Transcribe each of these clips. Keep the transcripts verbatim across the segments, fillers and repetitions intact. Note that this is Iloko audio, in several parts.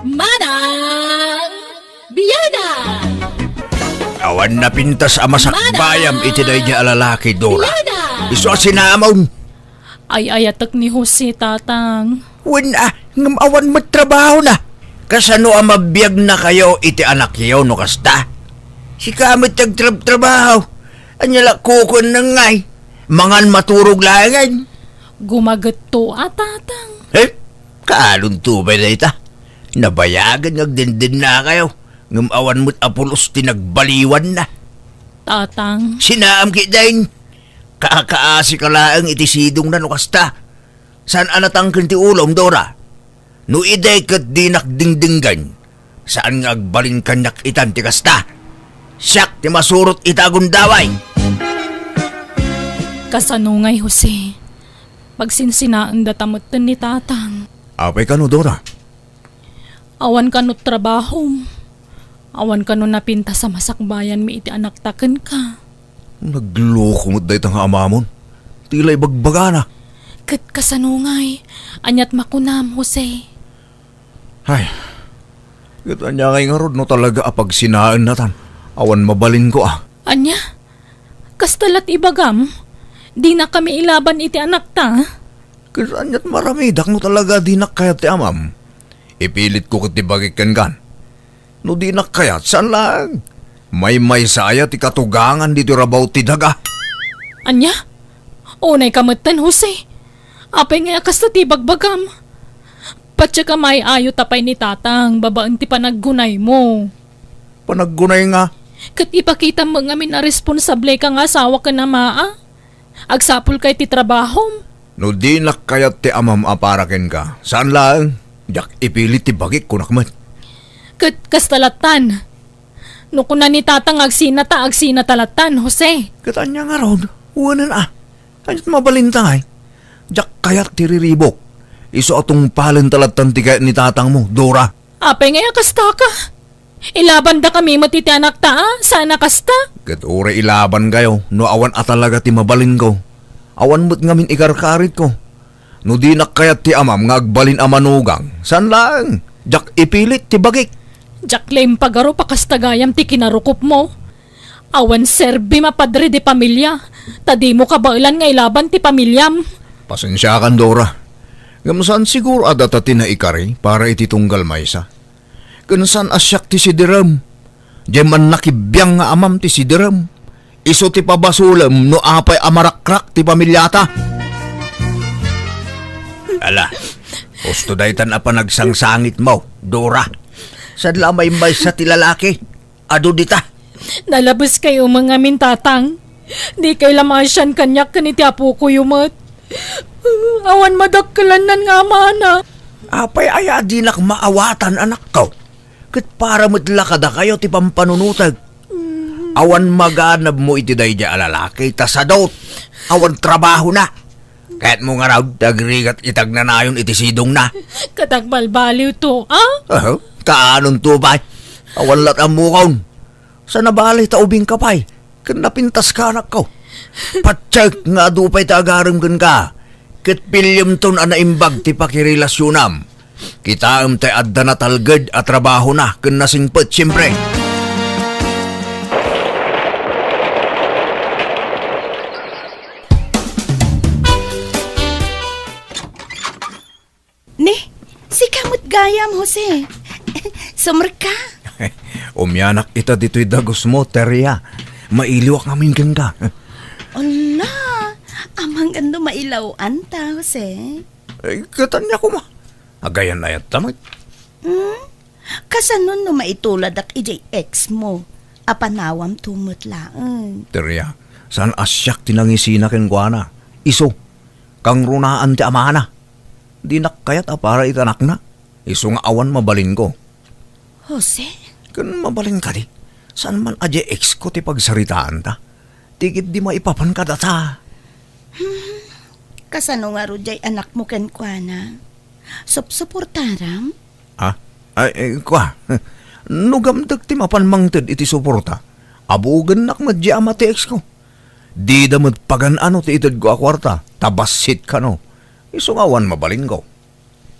Manang Biada! Awan napintas a masakbayam Manang iti daydi a lalaki, Dora. Biada! Isu a sinamon. Ay-ayatek ni Jose, Tatang. Wen a, ngem awan met trabahona. Kasano a mabiagnakayo iti anakyo no kasta? Sika met ti agtrabtrabaho. Ania la kukuenna ngay? Mangan maturog laengen. Gumagetto a, Tatang. Eh, kaanonto pay dayta? Nabayagen nga agdendennakayo, ngem awan met a pulos ti nagbaliwanna. Tatang. Sinaam ketdin. Kakaasika laeng iti sidongna no kasta. Saan a natangken ti ulom, Dora? No idi ket dinak dingdinggen, saan nga agbalin kaniak itan ti kasta. Siak ti masurot ita a gundaway. Kasano ngay, Jose? Pagsinsinaendata metten ni Tatang. Apay kano, Dora? Awan kano trabahom. Awan kano napintas a masakbayanmi iti anakta kenka. Nagloko met dayta nga amamon. Ti la ibagbagana. Ket kasano ngay? Aniat makunam, Jose? Ay, ket ania ngay ngarud no talaga a pagsinaennatan? Awan mabalinko a. Ania? Kasta la't ibagam? Dinakami ilaban iti anakta? Ket aniat maramidak no talaga dinak kayat ti amam? Ipilitko ket ti bagik kenkan. No dinak kayat, saan laeng. Maymaysa aya ti katugangan ditoy rabaw ti daga? Ania? Unay ka metten, Jose. Apay ngay a kasta ti ibagbagam? Patiek a maay-ayo ta pay ni Tatang babaen ti panaggunaymo. Panaggunay nga? Ket ipakitam met ngamin a responsable ka nga asawa ken ama, a? Agsapul kay ti trabahom. No dinak kayat ti amam a para kenka, saan laeng. Diak ipilit ti bagik, kunak met. Ket kasta lattan. No kuna ni Tatang nga agsina ta, agsina ta lattan, Jose. Ket ania ngarud? Wenen a. Aniat mabalinta ngay? Diak kayat ti riribuk. Isu a tungpalen ta lattan ti kayat ni Tatangmo, Dora. Apay ngay a kasta ka? Ilabandakami met iti anakta a, saan a kasta? Ket uray ilabankayo no awan a talaga ti mabalinko. Awan met ngamin ikarkaritko. No dinak kayat ti amam nga agbalin a manugang, saan laeng. Diak ipilit ti bagik. Diak la impagarup a kasta gayam ti kinarukopmo. Awan serbim a padre de pamilia, ta dimo kabaelan nga ilaban ti pamiliam. Pasensiakan, Dora. Ngem saan siguro a data ti naikari para iti tunggal maysa. Ken saan a siak ti sidirem. Diay mannakibiang nga amam ti sidirem. Isu ti pabasolem no apay a marakrak ti pamiliata. Ala, husto daytan a panagsangsangitmo, Dora. Saan la a maymaysa ti lalaki? Adu dita. Nalabeskayo met ngamin, Tatang. Dikay la maasian kaniak ken iti apokoyo met. Awan madakkelannan nga amana. Apay aya a dinak maawatan, anakko? Ket para met la kadakayo ti pampanunotek. Awan maganabmo iti daydiay a lalaki, ta sadot. Awan trabahona. Kayatmo ngarud ti agrigat iti agnanayon iti sidongna? Ket agbalbaliwto, a? Aha, kaanonto pay? Awan la't ammokon. Saan a bale ta ubingka pay, ken napintaska, anakko. Patiek nga adu pay ti agarem kenka, ket pillemton a naimbag ti pakirelasionam. Kitaem tay adda natalged a trabahona ken nasingpet, siempre. Ni, sika met gayam, Jose. Sumrek ka? Umianak ita ditoy dagusmo, Teria. Mailiwak ngamin kenka. Ala, amangan no mailaw-an ta, Jose. Eh, ket ania koma? Agayan-ayat ta met. Hmm? Kasano no maituladak idiay ex mo? Apanawam to met laeng. Teria, saan a siak ti nangisina kenkuana? Isu, kangrunaan ti amana. Dinak kayat a para iti anakna. Isu nga awan mabalinko. Jose? Ken mabalin kadi, saan man a diay ex ko ti pagsaritaanta. Ti ketdi maipapan kadata. Hmm, kasano ngarud diay anakmo kenkuana? Supsuportaram? Ah, ay, eh, kua, no gamdek ti mapan mangted iti suporta, abugennak met diay ama ti ex ko. Dida met pagan-ano ti itedko a kuarta, ta bassit kano. Isu nga awan mabalinko.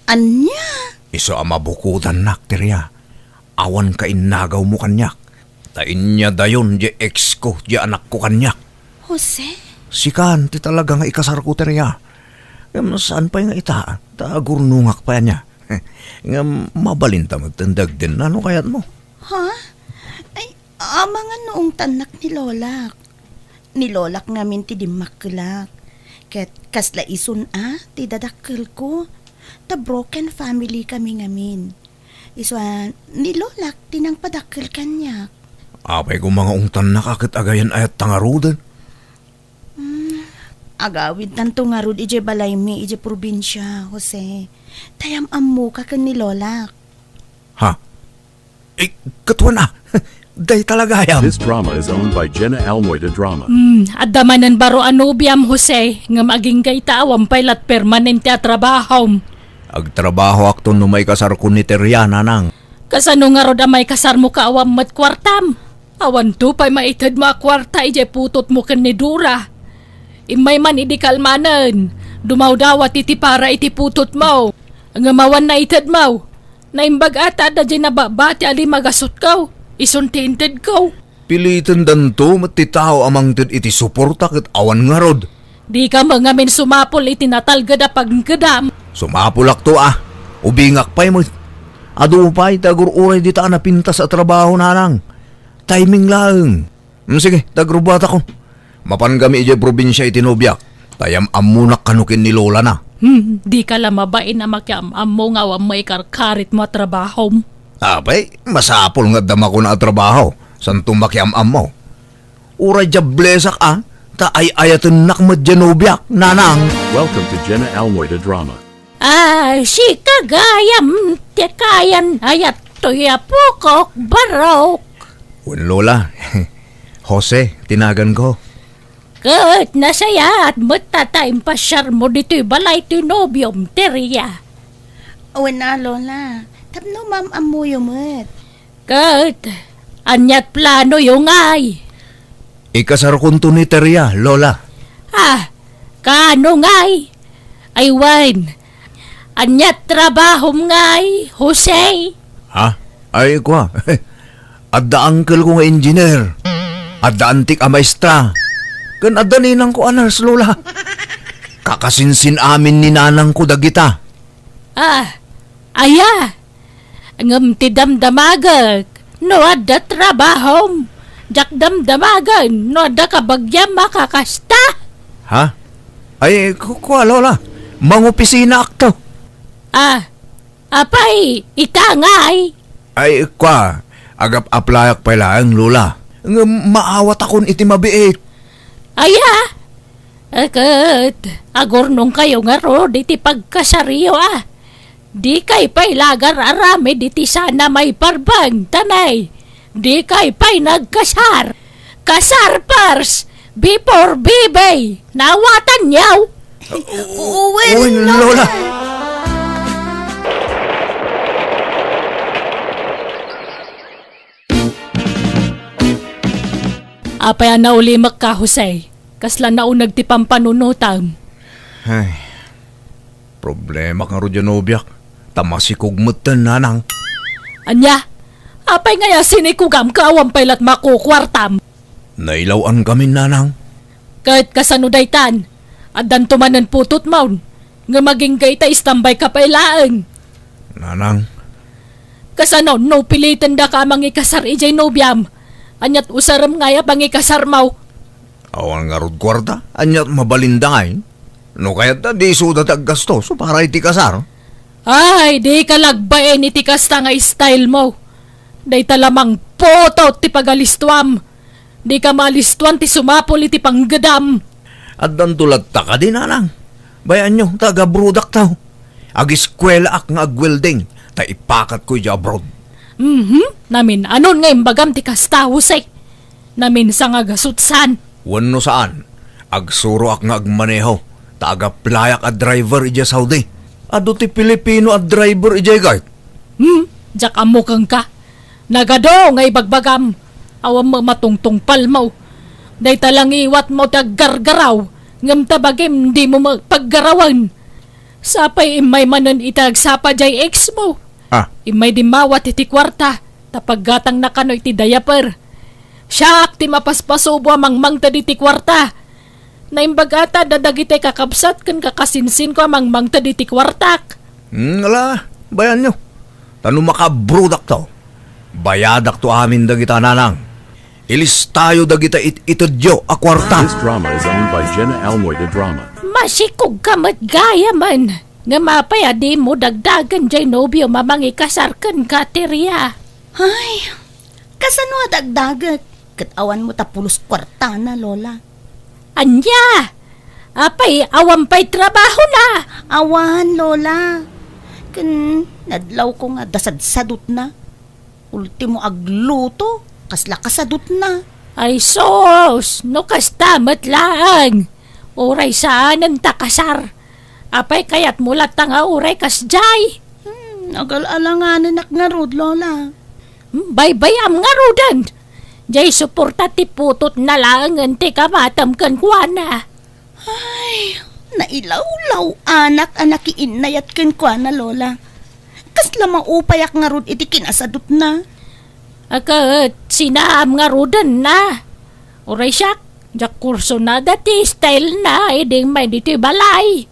Ania? Isu a mabukodannak, Teria. Awan kainnagawmo kaniak. Ta inyadayon diay ex ko diay anakko kaniak. Jose? Sikan ti talaga nga ikasarko, Teria. Ngem saan pay nga ita, ta agurnongak pay ania. Ngem mabalinta met ti dagdinna no kayatmo. Ha? Ay, amangan no ungtannak ni Lolak. Ni Lolak ngamin ti dimmakkelak. Ket kasla isun a ti dadakkelko. Ta broken family kami ngamin. Isu a ni Lolak ti nangpadakkel kaniak. Apay koma nga ungtannak a ket agayan-ayat ta ngaruden? Hmm, agawidtanto ngarud idiay balaymi idiay probinsia, Jose. Ta yam-ammoka ken ni Lolak. Ha? Eh, katuan a. Dayta la gayam. This drama is owned by Jenna Almoy de Drama. Hmm, adda manen baro a nobiam, Jose, ngem agingga ita awan pay lat permanente a trabahom. Agtrabahoakto no maikasarko ni Teria, nanang. Kasano ngarud a maikasarmo ka awan met kuartam? Awanto pay maitedmo a kuarta idiay putotmo ken ni Dora. Immay man idi kalmanen, dumawdawat iti para iti putotmo. Ngem awan naitedmo. Naimbag a ta adda diay nababati a lima gasutko, isun ti intedko. Pilitendanto met ti tao a mangted iti suporta ket awan ngarud. Dika met ngamin sumapul iti natalged a pagngedam. Sumapulakto a. Ubingak pay met. Adu pay ti agur-uray dita a napintas a trabaho, nanang. Timing laeng. Mm, sige, ta agrubuatakon. Mapan kami idiay probinsia iti nobiak. Ta yam-ammonak kano ken ni Lolana. Hmm, dika la mabain a makiam-ammo nga awan maikarkaritmo a trabahom. Apay, masapul nga adda makuna a trabaho. Santo makiam-ammo. Uray diablesak a, ta ay-ayatennak met diay nobiak, nanang. Welcome to Jenna Almoy de Drama. Ah, sika gayam ti kayan-ayat toy apokok, Barok. Wen, Lola. Jose ti naganko. Ket nasayaat met ta, ta impasiarmo ditoy balay ti nobiom, Teria. Wen a, Lola. Tapno maam-ammoyo met. Ket, aniat planoyo ngay? Ikasarkonto ni Teria, Lola. Ah, kaano ngay? Ay wen, aniat trabahom ngay, Jose? Ha? Ay, kua. Adda uncle ko nga engineer. Adda antik a maestra. Ken adda ninang ko a nurse, Lola. Kakasinsin amin ni nanang ko dagita. Ah, aya? Ngem ti damdamagek, no adda trabahom, diak damdamagen no adda kabagiam a kakasta. Ha? Ay, ku-, kua, Lola. Mangopisinaakto. Ah, apay, ita ngay? Ay, kua, agap-aplayak pay laeng, Lola. Ngem maawatakon iti mabiit. Aya? Ket, agurnongkayo ngarud iti pagkasaryo a. Dikay pay lagar aramid iti sana maiparbeng, tanay. Dikay pay nagkasar. Kasar first, before baby. Nawatanyo? Wen, Lola. Apay a naulimekka, Jose? Kasla nauneg ti pampanunotam. Ay, problema ngarud diay nobiak. Ta masikog metten, nanang. Ania? Apay ngay a sinikogam ket awan pay lat makukuartam? Nailaw-an kami, nanang. Ket kasano daytan? Addanto manen putotmon. Ngem agingga ita, istambayka pay laeng. Nanang. Kasano no pilitendaka a mangikasar idiay nobiam? Aniat usarem ngay a pangikasarmo? Awan ngarud kuarta, aniat mabalinda ngay? No kayatna, di isuda ti aggastos para iti kasar. Ay, dika la agbain iti kasta nga stylemo. Dayta la mangputot ti pagalistoam. Dika maalistoan ti sumapul iti panggedam. Addanto latta kadi, nanang? Bay-anyo, ta agabrodakto. Agiskuelaak nga agwelding, ta ipakatko idiay abroad. Mhm, namin-anon nga imbagam ti kasta, Jose? Naminsan nga gasut saan? Wenno saan, agsuroak nga agmaneho, ta agaplayak a driver idiay Saudi. Adu ti Pilipino a driver idiay, kayat. Hmm, diak ammo kenka. Nagadu nga ibagbagam, awan met matungtungpalmo. Dayta la ngiwatmo ti aggargaraw, ngem ta bagim dimo met paggarawen. Sapay immay manen iti agsapa jay ex mo. Ah. Immay dimmawat iti kuarta, ta paggatangna kano iti diaper. Siak ti mapaspasubo a mangmangted iti kuarta. Naimbag ata da dagiti kakabsat ken kakasinsinko a mangmangted iti kuartak. Hmm, ala, bayanyo. Ta no makabrodakto, bayadakto amin dagita, nanang. Ilistayo dagita it-itedyo a kuarta. This drama is owned by Jenna Almoy de Drama. Masikog ka met gayamen. Ngem apay a dimo dagdagen jay nobio a mangikasar kenka, Teria? Ay, kasano a dagdaget? Ket awan mo ta pulos kuartana, Lola. Ania? Apay, awan pay trabahona? Awan, Lola. Ken nadlawko nga dasadsadutna. Ultimo agluto, kasla kasadutna. Ay sus, no kasta met laeng. Uray saanen ta kasar. Apay kayatmo latta nga uray kasdiay? Hmm, agal-alanganenak ngarud, Lola. Hmm, baybayam ngaruden. Jay suporta ti putotna laengen ti kamatem kenkuana. Ay, nailawlaw-anak a nakiinnayat kenkuana, Lola. Kasla maupayak ngarud iti kinasadutna. A ket sinaam ngarudenna. Uray siak, diak kursunada ti stylena idi immay ditoy balay.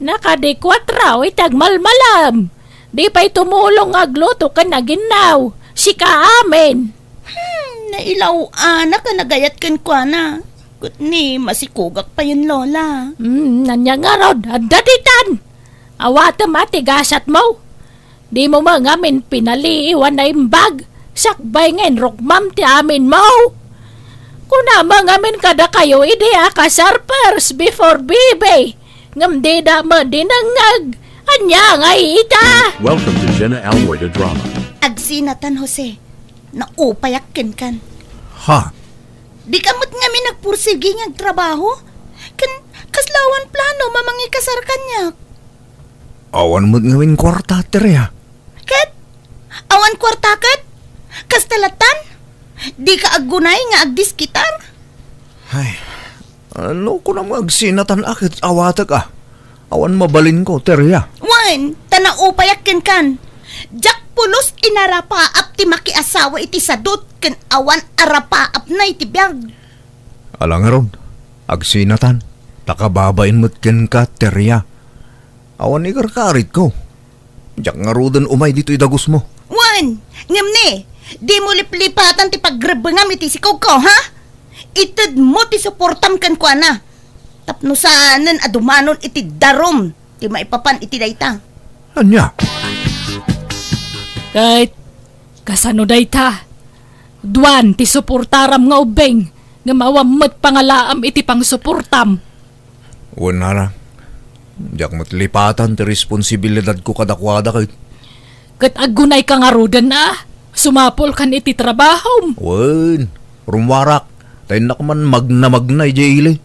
Nakadikuatraw iti agmalmalam. Di pay tumulong nga agluto ken aginnaw. Sika amin. Hmm, nailaw-anak a nagayat kenkuana. Ket ni masikogak payen, Lola. Hmm, ania ngarud, adda ditan. Awatem a ti gasatmo. Dimo met ngamin pinaliiw a naimbag, sakbay nga inrukmam ti aminmo. Kunam met ngamin kadakayo idi a kasar first before baby, ngem dida met dinengngeg. Ania ngay ita? Welcome to Jenna Almoy de Drama. Agsinatan, Jose. Naupayak kenkan. Ha? Dika met ngamin agpursigi nga agtrabaho? Ken kasla awan plano a mangikasar kaniak? Awan met ngamin kuarta, Teria. Ket? Awan kuarta ket? Kasta lattan? Dika aggunay nga agdiskitar? Ay, ano ko nga agsinatan a ket awatek a? Awan mabalinko, Teria. Wen, ta naupayak kenkan. Diak pulos inarapaap ti makiasawa iti sadut ken awan arapaapna iti biag. Ala ngarud, agsinatan, ta kababain met kenka, Teria. Awan ikarkaritko. Diak ngaruden umay ditoy dagusmo. Wen, ngem ni, dimo liplipatan ti pagrebbengam iti sikogko, ha? Itedmo ti suportam kenkuana. Tapno saanen a dumanon iti darum ti maipapan iti dayta. Ania? Ket kasano dayta? Duan ti suportaram nga ubbing, ngem awan met pangalaam iti pangsuportam. Wen, nana, diak met lipatan ti responsibilidadko kadakuada ket. Ket aggunayka ngaruden a sumapulkan iti trabahom. Wen, rummuarak, ta innak man magnamagna idiay ili.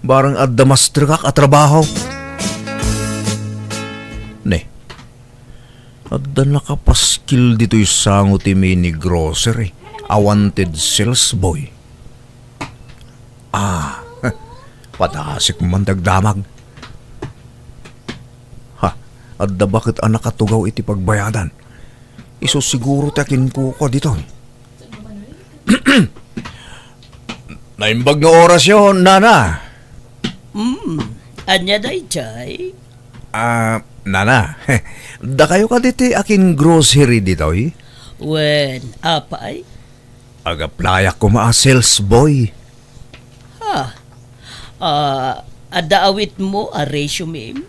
Barang adda mastrekak a trabaho. Ne, adda nakapaskil ditoy sango ti mini grocery a wanted sales boy. Ah, padasik man dagdamag. Ha, adda baket a nakatugaw iti pagbayadan. Isu siguro ti akinkukua ditoy. Naimbag nga orasyo, nana. Hmm, ania daydiay? Ah, nana, dakayo kadi ti akin grocery ditoy? Wen, apay? Agaplayak koma a sales boy. Ha? Ah, adda awitmo a resume?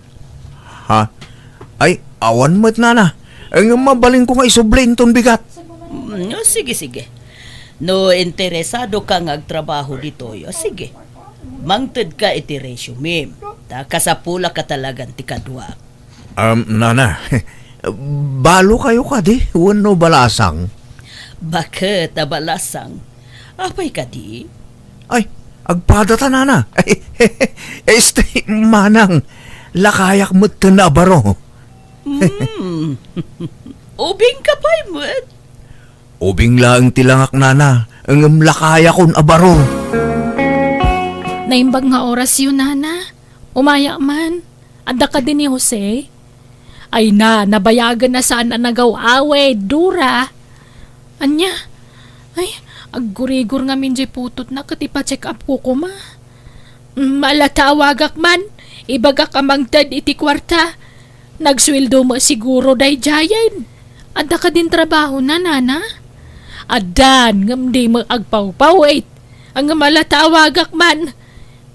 Ha? Ay, awan met, nana. Ngem mabalinko nga isubli inton bigat. Mm, o, sige, sige. No interesado ka nga agtrabaho ditoy, o, sige. Mangted ka iti resume. Ta kasapulak a talagan ti kaduak. Um, nana, balo kayo kadi wenno balasang? Baket a balasang. Apay kadi? Ay, agpada ta, nana. Este, manang, lakayak met ken a baro. Hmm. Ubing ka pay met? Ubing laeng ti langak, nana, ngem lakayakon a baro. Naimbag nga orasyo, nana. Umayak man. Adda kadi ni Jose? Ay na, nabayagen a saan a nagaw-awid, Dora. Ania? Ay, aggurigor ngamin diay putotna ket ipa-check up ko koma. Mm, ala ta awagak man, ibagak a mangted iti kuarta. Nagsueldo met siguro daydiayen. Adda kadin trabahona, nana? Addan, ngem di met agpawpawit. Ngem ala ta awagak man.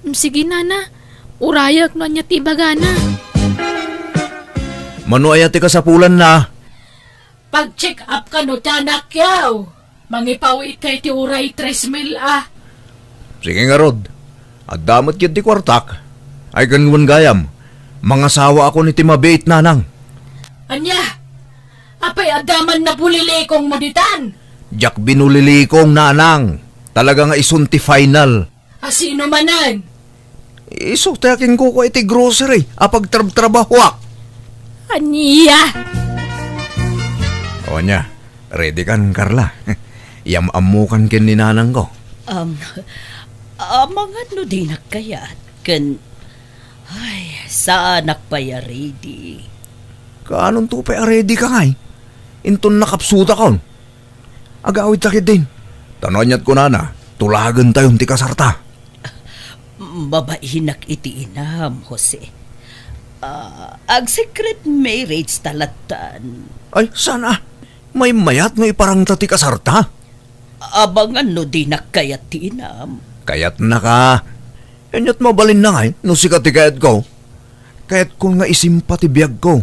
Mm, sige, nana. Urayek no ania ti ibagana. Mano aya ti kasapulanna? Pag-check up kano ti anakyo. Mangipawitka iti uray tres mil a. Sige ngarud, adda met ketdi kuartak. Ay ken wen gayam, mangasawaakon iti mabiit, nanang. Ania? Apay adda man nabulilikongmo ditan? Diak binulilikong, nanang. Talaga nga isun ti final. A sino manen? Isu ti akinkukua iti grocery a pagtrabtrabahoak. Ania? O ania, ready kan, Carla? Yam-ammokan ken ni nanangko. Um, amangan no dinak kayat, ken, ay, saanak pay a ready. Kaanonto pay a ready ka ngay? Inton nakapsutakon. Agawidta ketdin. Ta no aniat kunana, tulagentayon ti kasarta. Mabainak iti inam, Jose. Ah, ag-secret marriage ta lattan. Ay, saan a? Maymayat nga iparangta ti kasarta? Abangan no dinak kayat ti inam. Kayatnaka. Aniat mabalinna ngay no sika ti kayatko? Kayatkon nga isimpa ti biagko.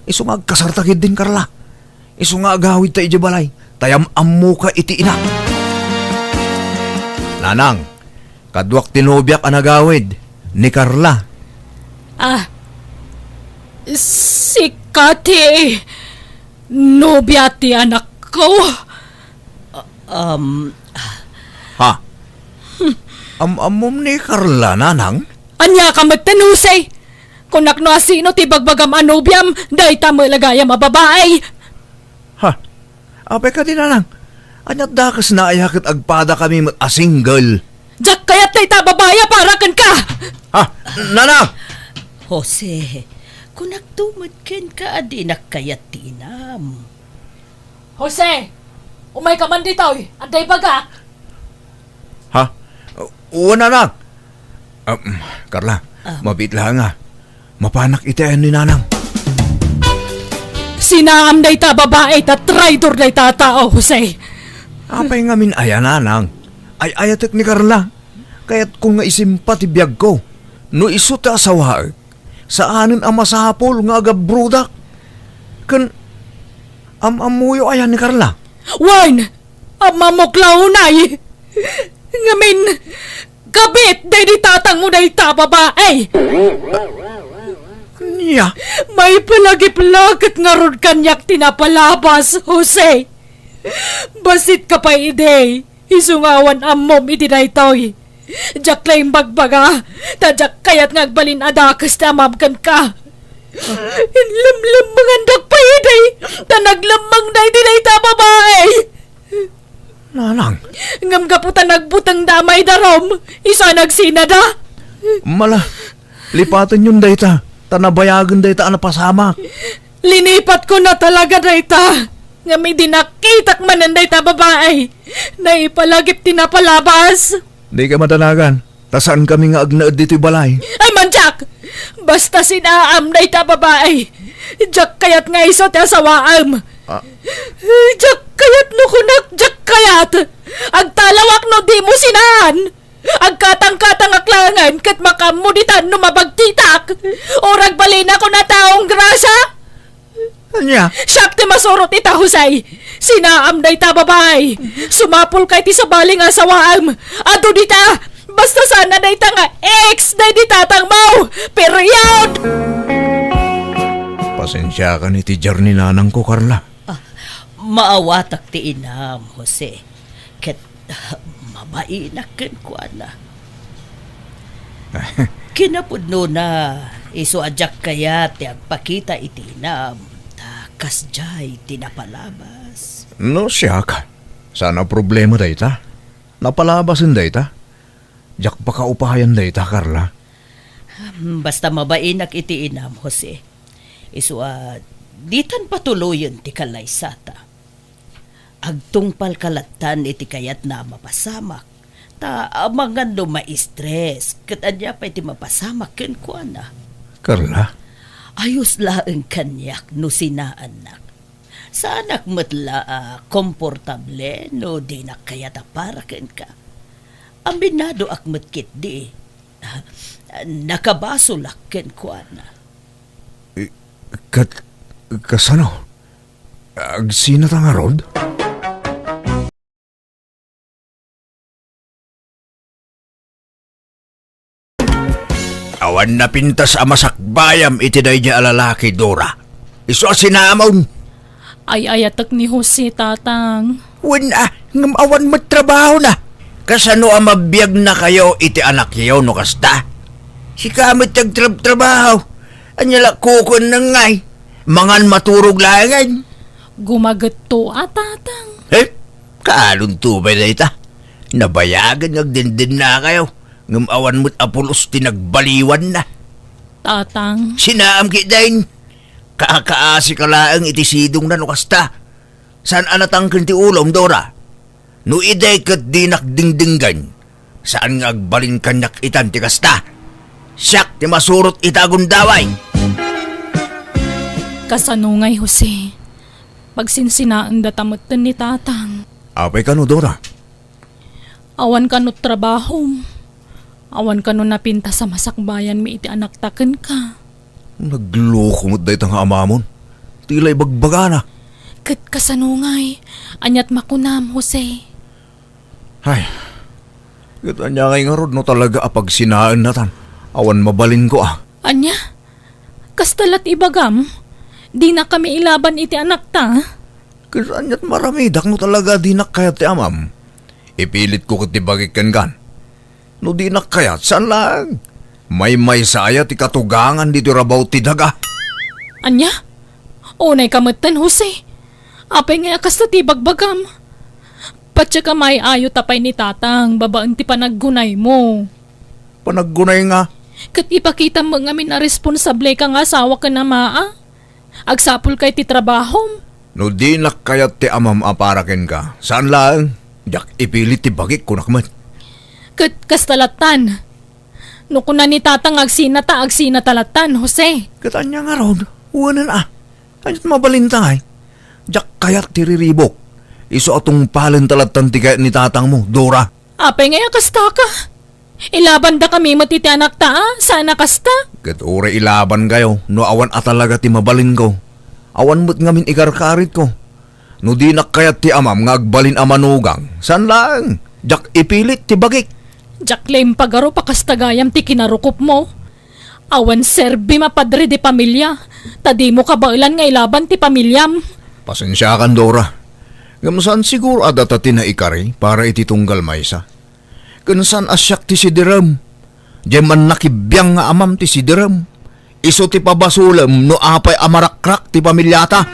Isu nga agkasarta ketdin, Carla. Isu nga agawidta idiay balay, ta yam-ammoka iti ina. Nanang, kaduak ti nobiak a nagawid, ni Carla. Ah, sika ti nobia ti anakko? Ah, um, Ha? Am-ammom ni Carla, nanang? Ania ka met, Jose? Kunak no asino ti bagbagam a nobiam, dayta met la gayam a babai. Ha? Apay kadi, nanang? Aniat dakesna aya ket agpadakami met a single? Diak kayat dayta a babai a para kenka! Ha? Nanang! Jose, kunakto met kenka a dinak kayat ti inam. Jose, umayka man ditoy, adda ibagak. Ha? Wen, nanang. Um, Carla, Ah. mabiit laeng a. Mapanak iti ayan ni nanang. Sinaam dayta a babai ta traidor dayta a tao, Jose. Apay ngamin aya, nanang? Ay-ayatek ni Carla. Kayatko nga isimpa ti biagko. No isu ti asawaek, saanen a masapul nga agabrodak. Ken am-ammoyo aya ni Carla? Wen, am-ammok la unay. Ngamin, kabit daydi tatangmo dayta a babai. Ania? Maipalagip la ket ngarud kaniak ti napalabas, Jose. Basitka pay idi. Isu nga awan ammom iti daytoy. Diak la imbagbaga, ta diak kayat nga agbalin a dakes ti amam kenka. Inlemlemmengandak pay idi, ta naglemmengda iti dayta a babai. Nanang. Ngem gapu ta nagbutengda a maidarum, isu a nagsinada. Mala, lipatenyon dayta, ta nabayagen dayta a napasamak. Linipatkon a talaga dayta. Ngem idi nakitak manen dayta a babai, naipalagip ti napalabas. Dika madanagan, ta saankami nga agnaed ditoy balay. Ay, mandiak! Basta sinaam dayta a babai. Diak kayat nga isu ti asawaem. Ah. Diak kayat no kunak, diak kayat. Agtalawak no dimo sinaan. Agkatangkatangak laengen ket makaammo ditan no mabagtitak. Uray agbalinakon a taong grasa. Ania? Siak ti masurot ita, Jose. Sinaam dayta a babai. Sumapulka iti sabali nga asawaem. Adu dita. Basta saan a dayta nga ex daydi tatangmo. Period! Pasensiakan iti diar ni nanangko, Carla. Ah, maawatak ti inam, Jose. Ket mabainak kenkuana. Kinapudnona, isu a diak kayat ti agpakita iti inam, ta kasdiay ti napalabas. No siak, saan a problema dayta? Napalabasen dayta? Diak pakaupayan dayta, Carla. Basta mabainak iti inam, Jose. Isu a, ditan patuloyen ti kalaysata. Agtungpalka lattan iti kayatna a mapasamak. Ta amangan no ma-stress, ket ania pay ti mapasamak kenkuana? Carla? Ayos laeng kaniak no sinaannak. Saanak met la a komportable no dinak kayat a para kenka. Aminadoak met ketdi. Nakabasolak kenkuana. Eh, kat-, kasano? Agsinata ngarud? Awan napintas a masakbayam iti daydiay a lalaki, Dora. Isu a sinaamon. Ay-ayatek ni Jose, Tatang. Wen a, ngem awan met trabahona. Kasano a mabiagnakayo iti anakyo no kasta? Sika met ti agtrabtrabaho. Ania la kukuenna ngay? Mangan maturog laengen. Gumagetto a, Tatang. Eh, kaanonto pay dayta? Nabayagen nga agdendennakayo, ngem awan met a pulos ti nagbaliwanna. Tatang. Sinaam ketdin. Kakaasika laeng iti sidongna no kasta. Saan a natangken ti ulom, Dora? No idi ket dinak dingdinggen, saan nga agbalin kaniak itan ti kasta. Siak ti masurot ita a gundaway. Kasano ngay, Jose? Pagsinsinaendata metten ni Tatang. Apay kano, Dora? Awan kano trabahom. Awan kano napintas a masakbayanmi iti anakta kenka. Nagloko met dayta nga amamon. Ti la ibagbagana. Ket kasano ngay? Aniat makunam, Jose? Ay, ket ania ngay ngarud no talaga a pagsinaennatan? Awan mabalinko a. Ania? Kasta la't ibagam? Dinakami ilaban iti anakta? Ket aniat maramidak no talaga dinak kayat ti amam? Ipilitko ket ti bagik kenkan. No dinak kayat, saan laeng. Maymaysa aya ti katugangan ditoy rabaw ti daga? Ania? Unay ka metten, Jose. Apay ngay a kasta ti ibagbagam? Patiek a maay-ayo ta pay ni Tatang babaen ti panaggunaymo. Panaggunay nga? Ket ipakitam met ngamin a responsable ka nga asawa ken ama, a? Agsapulka iti trabahom. No dinak kayat ti amam a para kenka, saan laeng, diak ipilit ti bagik, kunak met. Ket kasta lattan. No kuna ni Tatang nga agsinata, agsinata lattan, Jose. Ket ania ngarud? Wenen a. Aniat mabalinta ngay? Diak kayat ti riribuk. Isu a tungpalenta lattan ti kayat ni Tatangmo, Dora. Apay ngay a kasta ka? Ilabandakami met iti anakta, a? Saan a kasta? Ket uray ilabankayo no awan a talaga ti mabalinko. Awan met ngamin ikarkaritko. No dinak kayat ti amam nga agbalin a manugang, saan laeng, diak ipilit ti bagik. Diak la impagarup a kasta gayam ti kinarukopmo. Awan serbim a padre de pamilia, ta dimo kabaelan nga ilaban ti pamiliam. Pasensiakan, Dora. Ngem saan siguro a data ti naikari para iti tunggal maysa. Ken saan a siak ti sidirem. Diay mannakibiang nga amam ti sidirem. Isu ti pabasolem no apay a marakrak ti pamiliata.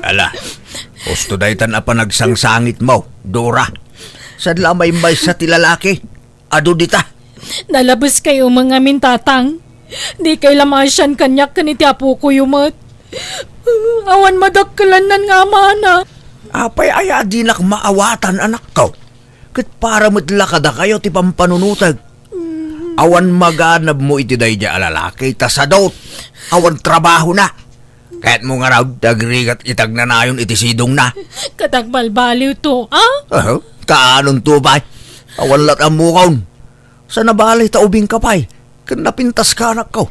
Ala, husto daytan a panagsangsangitmo, Dora. Saan la a maymaysa ti lalaki? Adu dita. Nalabeskayo met ngamin, Tatang. Dikay la maasian kaniak ken iti apokoyo met. Awan madakkelannan nga amana. Apay aya a dinak maawatan, anakko? Ket para met la kadakayo ti pampanunoteg. Awan maganabmo iti daydiay a lalaki, ta sadot. Awan trabahona. Kayatmo ngarud ti agrigat iti agnanayon iti sidongna? Ket agbalbaliwto, a? Aha, kaanonto pay? Awan la't ammokon. Sa nabali ta ubingka pay, ken napintaska, anakko.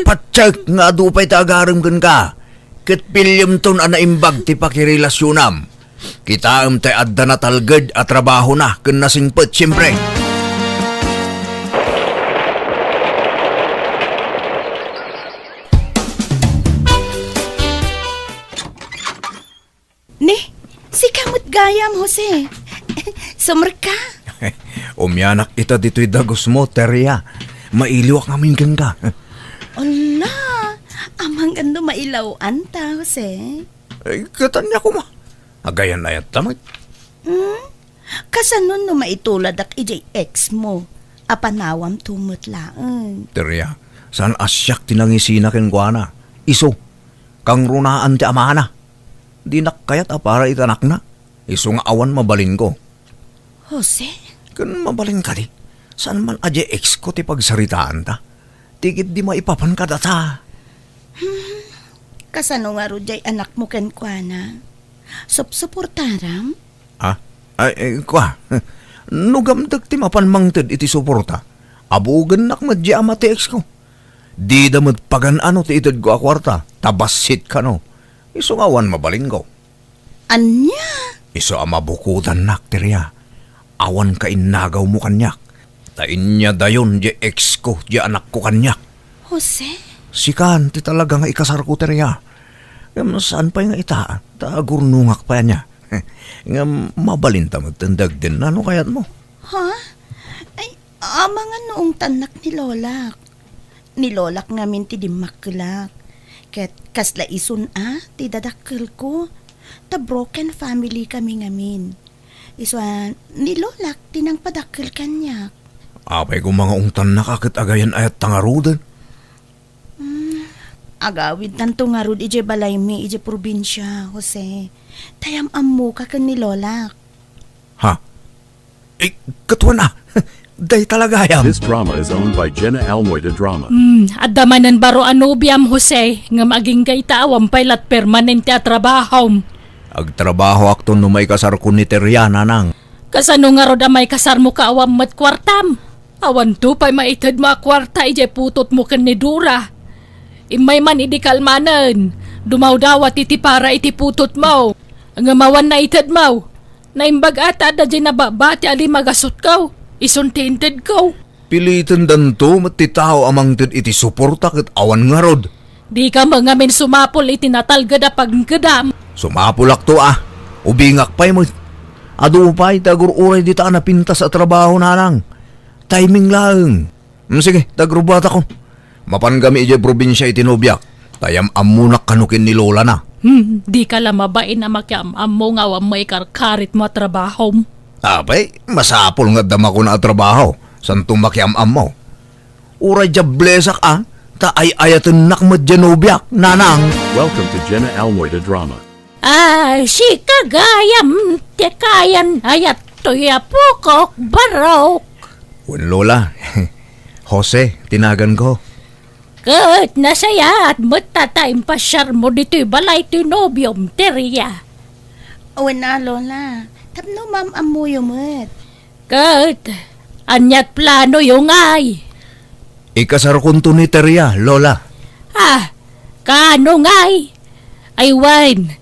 Patiek nga adu pay ti agarem kenka, ket pillemton a naimbag ti pakirelasionam. Kitaem tay adda natalged a trabahona ken nasingpet, siempre. Ni, sika met gayam, Jose. Sumrekka? Umianak ita ditoy dagusmo, Teria. Mailiwak ngamin kenka. Ala, amangan no mailaw-anta, Jose. Ay, ket ania koma? Agayan-ayatta met. Hmm? Kasano no maituladak idiay ex mo? a panawamto met laeng. Teria, saan a siak ti nangisina kenkuana. Isu, kangrunaan ti amana. Dinak kayat a para iti anakna. Isu nga awan mabalinko. Jose? Ken mabalin kadi, saan man a diay ex ko ti pagsaritaanta. Ti ketdi maipapan kadata. Hmm, kasano ngarud diay anakmo kenkuana? Supsuportaram? Ah, ay, eh, kua, no gamdek ti mapan mangted iti suporta, abugennak met diay ama ti ex ko. Dida met pagan-ano ti itedko a kuarta, ta bassit kano. Isu nga awan mabalinko. Ania? Isu a mabukodannak, Teria. Awan kainnagawmo kaniak. Ta inyadayon diay ex ko diay anakko kaniak. Jose? Sikan ti talaga nga ikasarko, Teria. Ngem saan pay nga ita, ta agurnongak pay ania. Ngem mabalinta met ti dagdinna no kayatmo. Ha? Ay, amangan no ungtannak ni Lolak. Ni Lolak ngamin ti dimmakkelak. Ket kasla isun a ti dadakkelko. Ta broken family kami ngamin. Isu a ni Lolak ti nangpadakkel kaniak. Apay koma nga ungtannaka ket agayan-ayat ta ngaruden? Hmm, agawidtanto ngarud idiay balaymi idiay probinsia, Jose. Ta yam-ammoka ken ni Lolak. Ha? Eh, katuan a. Dayta la gayam. This drama is owned by Jenna Almoy de Drama. Hmm, adda manen baro a nobiam, Jose, ngem agingga ita awan pay lat permanente a trabahom. Agtrabahoakto no maikasarko ni Teria, nanang. Kasano ngarud a maikasarmo ka awan met kuartam? Awanto pay maitedmo a kuarta idiay putotmo ken ni Dora. Immay man idi kalmanen, dumawdawat iti para iti putotmo. Ngem awan naitedmo. Naimbag a ta adda diay nababati a lima gasutko. Isun ti intedko. Pilitendanto met ti tao a mangted iti suporta ket awan ngarud. Dika met ngamin sumapul iti natalged a pagngedam. Sumapulakto a. Ubingak pay met. Adu pay ti agur-uray dita a napintas a trabaho, nanang. Timing laeng. Mm, sige, ta agrubuatakon. Mapan kami idiay probinsia iti nobiak. Ta yam-ammonak kano ken ni Lolana. Hmm, dika la mabain a makiam-ammo nga awan maikarkaritmo a trabahom. Apay, masapul nga adda makuna a trabaho. Santo makiam-ammo. Uray diablesak a, ta ay-ayatennak met diay nobiak, nanang. Welcome to Jenna Almoy de Drama. Ah, sika gayam ti kayan-ayat toy apokok, Barok. Wen, Lola. Jose ti naganko. Ket nasayaat met ta, ta impasiarmo ditoy balay ti nobiom, Teria. Wen a, Lola. Tapno maam-ammoyo met. Ket, aniat planoyo ngay? Ikasarkonto ni Teria, Lola. Ah, kaano ngay? Ay wen,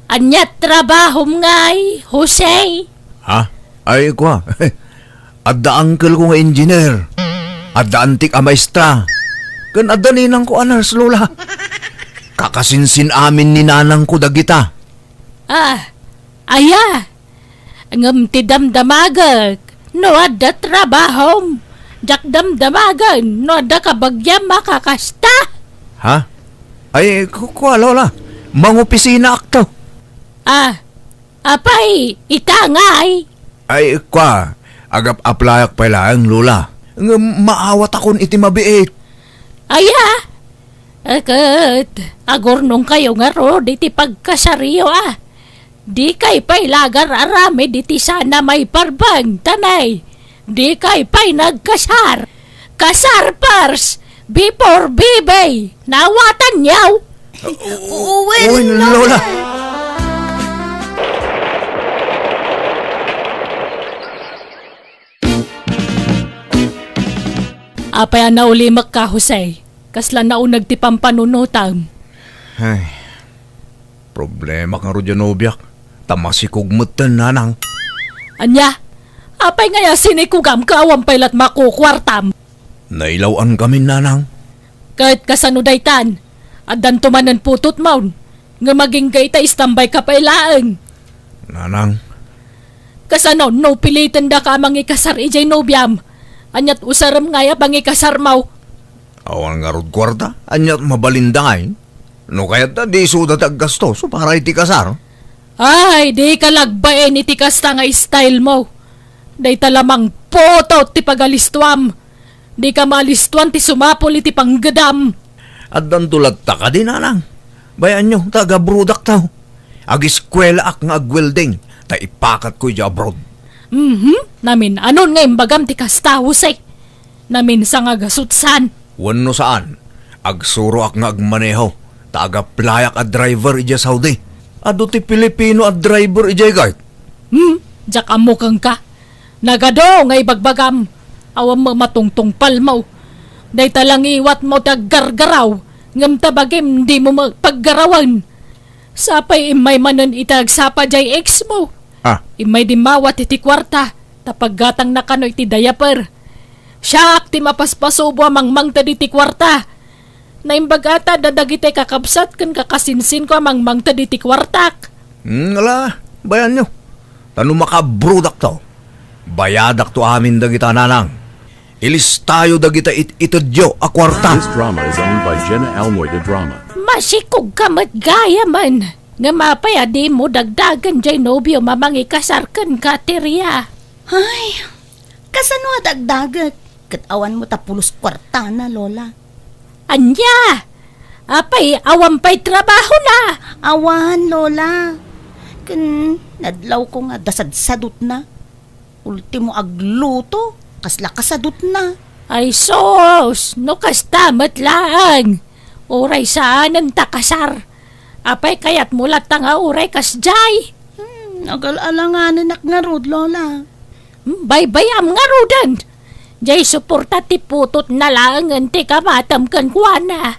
aniat trabahom ngay, Jose? Ha? Ay, kua. Adda uncle ko nga engineer. Adda antik a maestra. Ken adda ninang ko a nurse, Lola. Kakasinsin amin ni nanang ko dagita. Ah, aya? Ngem ti damdamagek, no adda trabahom, diak damdamagen no adda kabagiam a kakasta. Ha? Ay, ku-, kua, Lola. Mangopisinaakto. Ah, apay, ita ngay? Ay, kua, agap-aplayak pay laeng, Lola. Ngem maawatakon iti mabiit. Aya? Ket, agurnongkayo ngarud iti pagkasaryo a. Dikay pay lagar aramid iti sana maiparbeng, tanay. Dikay pay nagkasar. Kasar first, before baby. Nawatanyo? Wen, Lola. Apay a naulimekka, Jose? Kasla nauneg ti pampanunotam. Ay, problema ngarud diay nobiak. Ta masikog metten, nanang. Ania? Apay ngay a sinikogam ket awan pay lat makukuartam? Nailaw-an kami, nanang. Ket kasano daytan? Addanto manen putotmon. Ngem agingga ita, istambayka pay laeng. Nanang. Kasano no pilitendaka a mangikasar idiay nobiam? Aniat usarem ngay a pangikasarmo? Awan ngarud kuarta, aniat mabalinda ngay? No kayat ta, di isuda ti aggasto, so para iti kasar. Ay, dika la agbain iti kasta nga style mo. Dayta la mang Putot ti pagalistuam. Dika maalistuan ti sumapul iti panggedam. Addanto latta kadi, nanang? Bayanyo, ta agabrodakto. Agiskuelaak nga agwelding, ta ipakatko idiay abroad. Mhm. Namin-anon nga imbagam ti kasta, Jose? Naminsan nga gasutsan. Wenno saan, agsuroak nga agmaneho, ta agaplayak a driver idiay Saudi. Adu ti Pilipino a driver idiay, Gart? Hmm, diak ammo kenka. Nagadu nga ibagbagam, awan mo matungtungpalmo. Dayta la ngiwatmo ti aggargaraw, ngem ta bagim dimo paggarawem. Sapay immay manen iti agsapa diay ex mo. Ah. Immay dimmawat iti kuarta, ta paggatangna kano iti diaper. Siak ti mapaspasubo a mangmangted iti kuarta. Naimbag ata da dagiti kakabsat ken kakasinsinko a mangmangted iti kuartak. Hmm, ala, bayanyo. Ta no makaabrodakto, bayadakto amin dagita, nanang. Ilistayo dagita it-itedyo a kuarta. This drama is owned by Jenna Almoy de Drama. Masikog ka met gayamen. Ngem apay a dimo dagdagen diay nobiom a mangikasar kenka, Teria? Ay, kasano a dagdaget? Ket awan mo ta pulos kuartana, Lola. Ania? Apay, awan pay trabahona? Awan, Lola. Ken nadlawko nga adda sadsadotna. Ultimo agluto, kasla kasadotna. Ay sus, no kasta met laeng. Uray saanen ta kasar. Apay, kayatmo latta nga uray kasdiay? Hmm, agal-alanganenak ngarud, Lola. Hmm, baybayam ngaruden. Diay suporta ti putotna laengen ti kamatem kenkuana.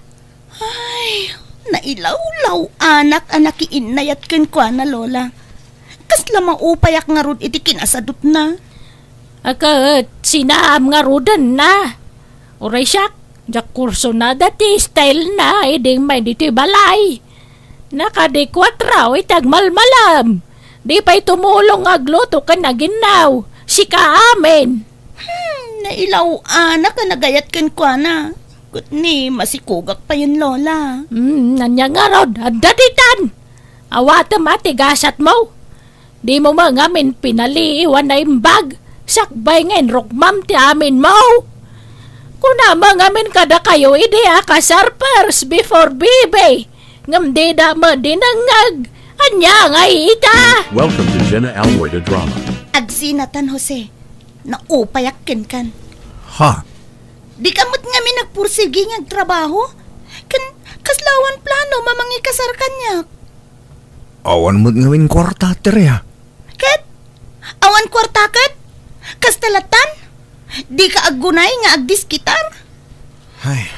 Ay, nailawlaw-anak a nakiinnayat kenkuana, Lola. Kasla maupayak ngarud iti kinasadotna. A ket sinaam ngarudenna. Uray siak, diak kursunada ti stylena idi immay ditoy balay. Nakadikuatro iti agmalmalem. Di pay tumulong nga agluto ken aginnaw. Sika amin. Hmm, nailaw-anak a nagayat kenkuana. Ket ni, masikogak payen, Lola. Hmm, ania ngarud, adda ditan. Awatem a ti gasatmo. Dimo met ngamin pinaliiw a naimbag, sakbay nga inrukmam ti aminmo. Kuna met ngamin kadakayo idi a kasar first before baby, ngem dida met dinengngeg. Ania ngay ita? Welcome to Jenna Almoy de Drama. Agsinatan, Jose. Naupayak kenkan. Ha? Dika met ngamin nagpursigi nga agtrabaho? Ken kasla awan plano a mangikasar kaniak? Awan met ngamin kuarta, Teria. Ket? Awan kuarta ket? Kasta lattan? Dika aggunay nga agdiskitar? Ay,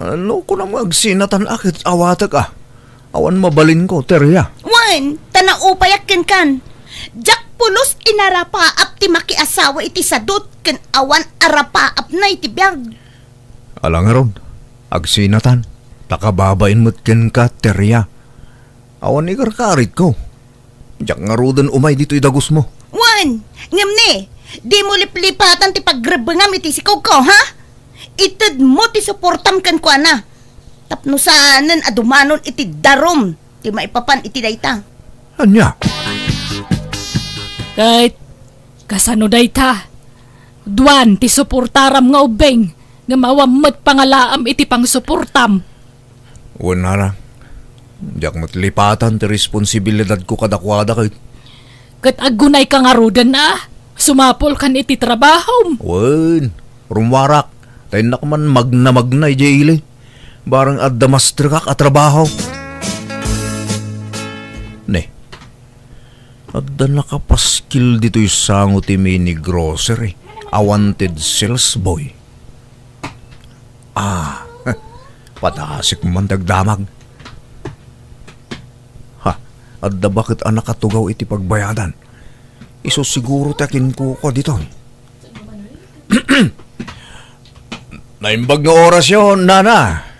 ano ko namo agsinatan a ket awatek a? Awan mabalinko, Teria. Wen, ta naupayak kenkan. Diak pulos inarapaap ti makiasawa iti sadot ken awan arapaapna iti biag. Ala ngarud, agsinatan, ta kababain met kenka, Teria. Awan ikarkaritko. Diak ngaruden umay ditoy dagusmo. Wen, ngem ni, dimo liplipatan ti pagrebbengam iti sikogko, ha? Itedmo ti suportam kenkuana. Tapno saanen a dumanon iti darum ti maipapan iti dayta. Ania? Ket kasano dayta? Duan ti suportaram nga ubbing, ngem awan met pangalaam iti pangsuportam. Wen, nana, diak met lipatan ti responsibilidadko kadakuada ket. Ket aggunayka ngaruden a sumapulkan iti trabahom. Wen, rummuarak, ta innak man magnamagna idiay ili. Barang adda mastrekak a trabaho. Ne, adda nakapaskil ditoy sango ti mini grocery a wanted sales boy. Ah, padasik man dagdamag. Ha, adda baket a nakatugaw iti pagbayadan. Isu siguro ti akinkukua ditoy. Naimbag nga orasyo, nana.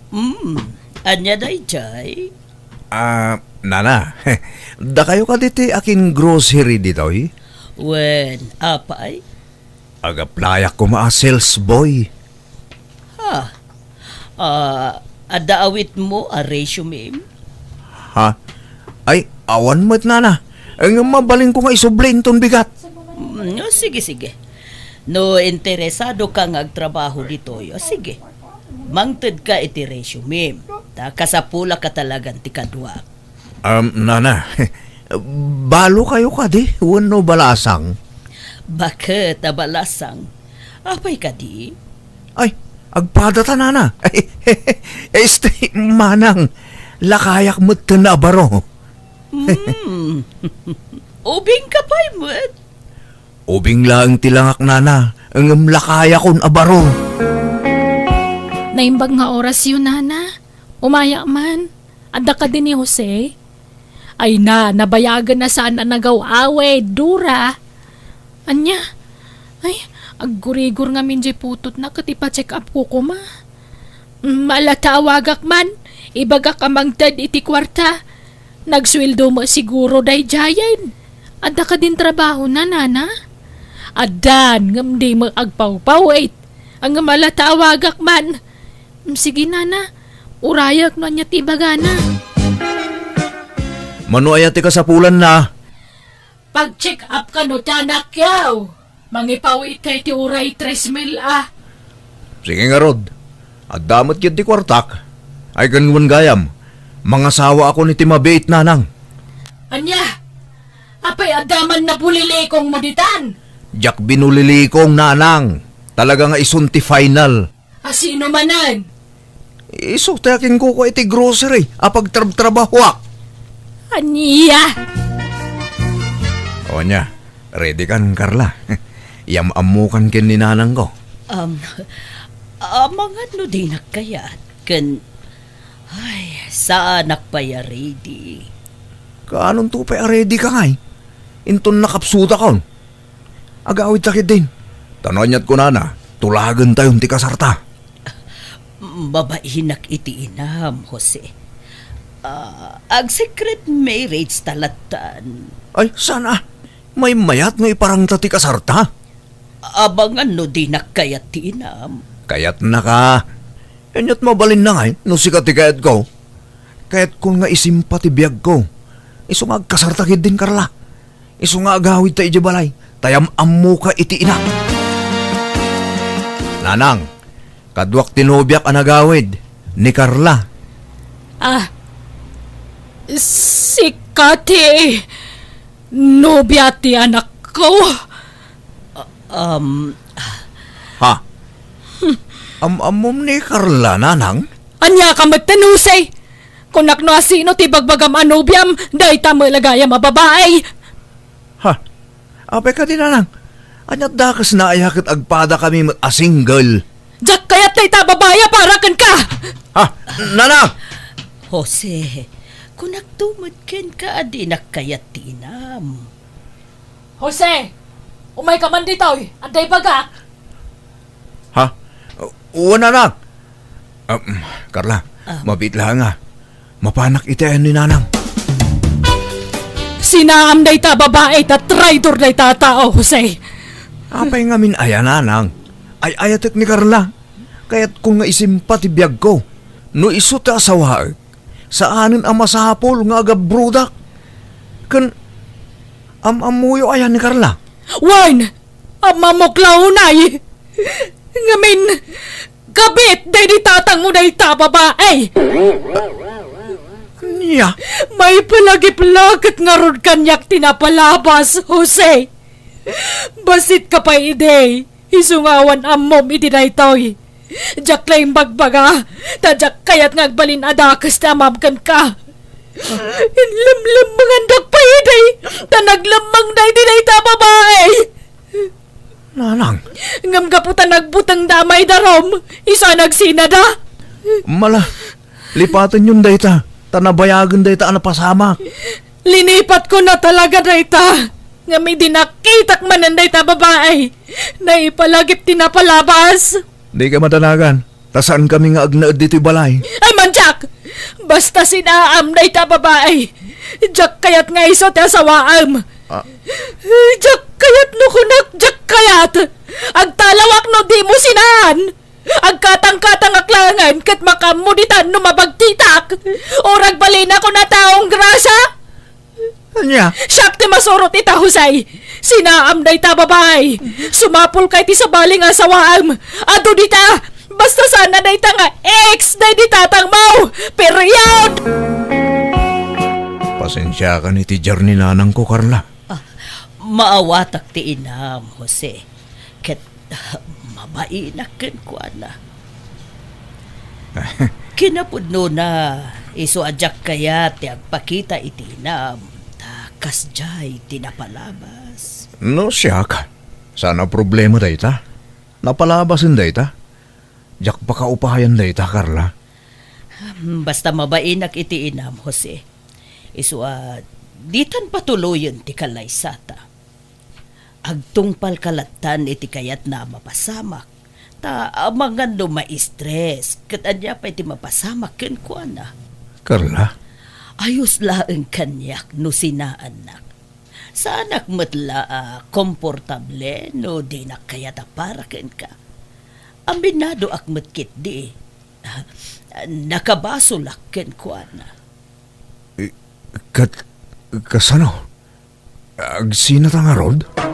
Hmm, ania daydiay? Ah, nana, dakayo kadi ti akin grocery ditoy? Wen, apay? Agaplayak koma a sales boy. Ha? Ah, adda awitmo a resume? Ha? Ay, awan met, nana. Ngem mabalinko nga isubli inton bigat. Mm, sige, sige. No interesado ka nga agtrabaho ditoy, o sige, mangted ka iti resume. Ta kasapulak a talagan ti kaduak. Um, nana, balo kayo kadi, wenno balasang? Baket a balasang. Apay kadi? Ay, agpada ta, nana. Este, manang, lakayak met ken a baro. Hmm. Ubing ka pay met. Ubing laeng ti langak, nana, ngem lakayakon a baro. Naimbag nga orasyo, nana. Umayak man. Adda kadi ni Jose? Ay na, nabayagen a saan a nagaw-awid, Dora. Ania? Ay, aggurigor ngamin diay putotna ket ipa-check up ko koma. Mm, ala ta awagak man, ibagak a mangted iti kuarta. Nagsueldo met siguro daydiayen. Adda kadin trabahona, nana? Addan, ngem di met agpawpawit. Ngem ala ta awagak man. Mm, sige, nana. Urayak no ania ti ibagana. Mano aya ti kasapulanna? Pag-check up kano ti anakyo. Mangipawitka iti uray tres mil a. Sige ngarud. Adda met ketdi kuartak. Ay ken wen gayam, mangasawaakon iti mabiit, nanang. Ania? Apay adda man nabulilikongmo ditan? Diak binulilikong, nanang. Talaga nga isun ti final. A sino manen? Isu ti akinkukua iti grocery a pagtrabtrabahoak. Ania? O ania, ready kan, Carla? Yam-ammokan ken ni nanangko. Um, amangan no dinak kayat, ken, ay, saanak pay a ready. Kaanonto pay a ready ka ngay? Inton nakapsudakon. Agawidta ketdin. Ta no aniat kunana, tulagentayon ti kasarta. Mabainak iti inam, Jose. Ah, ag-secret marriage ta lattan. Ay, saan a? Maymayat nga iparangta ti kasarta? Abangan no dinak kayat ti inam. Kayatnaka. Aniat mabalinna ngay no sika ti kayatko? Kayatkon nga isimpa ti biagko. Isu nga agkasarta ketdin, Carla. Isu nga agawidta idiay balay, ta yam-ammoka iti ina. Nanang, kaduak ti nobiak a nagawid, ni Carla. Ah, sika ti nobia ti anakko? Ah, um, Ha? Am-ammom ni Carla, nanang? Ania ka met, Jose? Kunak no asino ti bagbagam a nobiam, dayta met la gayam a babai. Ha? Apay kadi, nanang? Aniat dakesna aya ket agpadakami met a single? Diak kayat dayta a babai a para kenka! Ha? Nanang! Jose, kunakto met kenka a dinak kayat ti inam. Jose, umayka man ditoy, adda ibagak. Ha? Wen, nanang. Um, Carla, Ah. mabiit laeng a. Mapanak iti ayan ni nanang. Sinaam dayta a babai ta traidor dayta a tao, Jose. Apay ngamin aya, nanang? Ay-ayatek ni Carla. Kayatkon nga isimpa ti biagko. No isu ti asawaek, saanen a masapul nga agabrodak. Ken am-ammoyo aya ni Carla? Wen, am-ammok la unay. Ngamin, kabit daydi tatangmo dayta a babai. Ania? Maipalagip la ket ngarud kaniak ti napalabas, Jose. Bassit ka pay idi. Isu nga awan ammom iti daytoy. Diak la imbagbaga, ta diak kayat nga agbalin a dakes ti amam kenka. Inlemlemmengandak pay idi, ta naglemmengda iti dayta a babai. Nanang. Ngem gapu ta nagbutengda a maidarum, isu a nagsinada. Mala, lipatenyon dayta, ta nabayagen dayta a napasamak. Linipatkon a talaga dayta. Ngem idi nakitak manen dayta a babai, naipalagip ti napalabas. Dika madanagan, ta saankami nga agnaed ditoy balay. Ay, mandiak! Basta sinaam dayta a babai, diak kayat nga isu ti asawaem. Ah. Diak kayat no kunak, diak kayat! Agtalawak no dimo sinaan! Agkatangkatangak laengen ket makaammo ditan no mabagtitak! Or agbalinakon a taong grasa! Ania? Siak ti masurot ita, Jose. Sinaam dayta babai. Sumapulka iti sabali nga asawaem. Adu dita. Basta sana dayta nga ex daydi tatangmo. Period! Pasensiakan iti journey nanangko, Carla. Ah, maawatak ti inam, Jose. Ket, ah, mabainak kenkuana. Kinapudnona, isu a diak kayat ti agpakita iti inam, ta kasdiay ti napalabas. No siak, saan a problema dayta? Napalabasen dayta? Diak pakaupayan dayta, Carla. Hmm, basta mabainak iti inam, Jose. Isu a, ditan patuloyen ti kalaysata. Agtungpalka lattan iti kayatna a mapasamak. Ta amangan no ma-stress, ket ania pay ti mapasamak kenkuana? Carla? Ayos laeng kaniak no sinaannak. Saanak met la a komportable no dinak kayat a para kenka. Aminadoak met ketdi. Nakabasolak kenkuana. Eh, kat-, kasano? Agsinata ngarud?